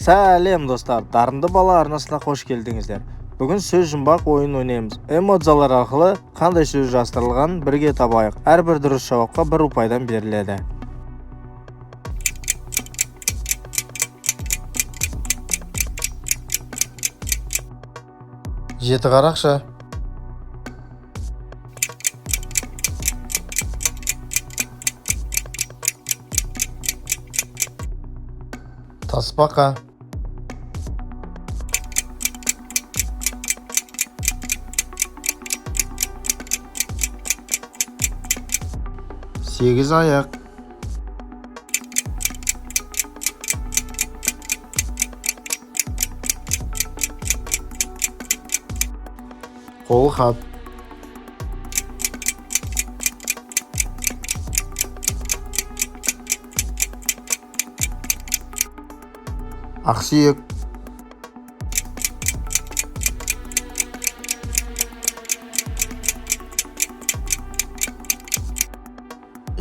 Сәлем, достар! Дарынды бала арнасына қош келдіңіздер. Бүгін сөз жұмбақ ойын ойнаймыз. Эмодзалар арқылы қандай сөз жастырылғанын бірге табайық. Әрбір дұрыс жауапқа бір ұпайдан беріледі. Жеті қарақшы. Тасбақа. Сегіз аяқ. Қолхат. Ақсүйек.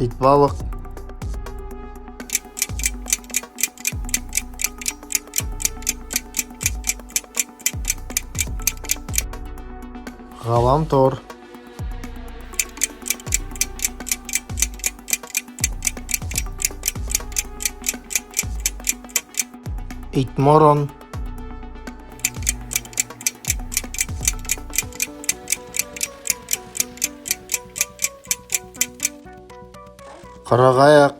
Итбалық. Ғаламтор. Итмұрын. Қырық аяқ.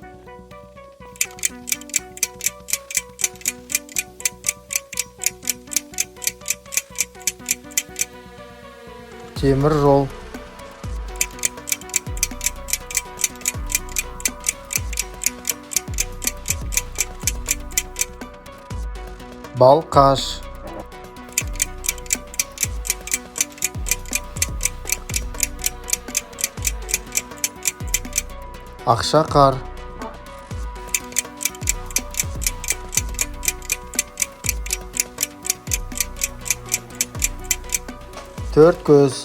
Темір жол. Балқаш. Ақшақар. Төрт көз.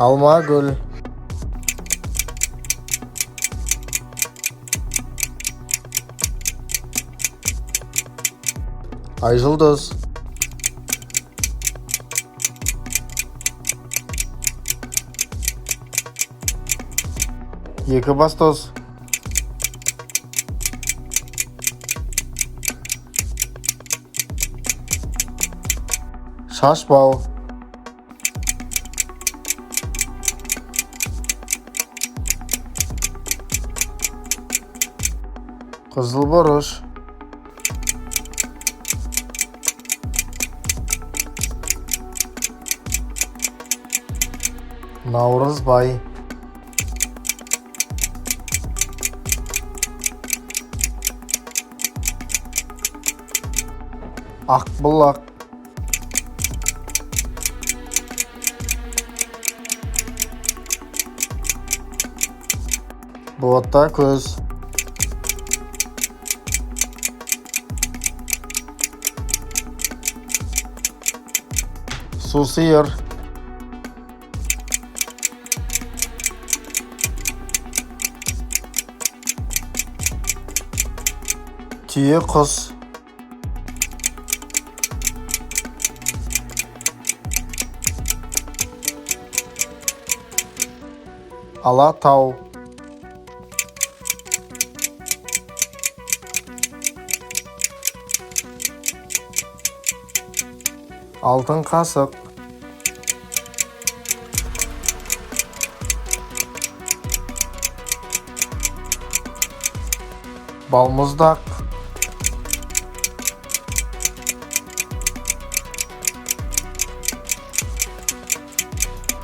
Алмагүл. Айжұлдыз. Екібастұз. Шашбау. Қызыл бұрыш. Наурызбай. Ақбұлақ. Бота көз. Сусиыр. Түйе құс. Алатау. Алтын қасық. Балмұздақ.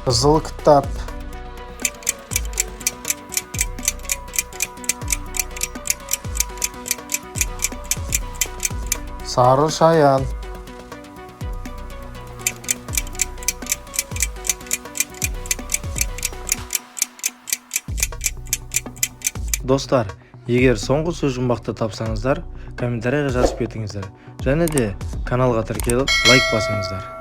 Қызыл кітап. Сары шаян. Достар, егер соңғы сөз жұмбақты тапсаңыздар, комментарийға жазып кетіңіздер және де каналға тіркеліп, лайк басыңыздар.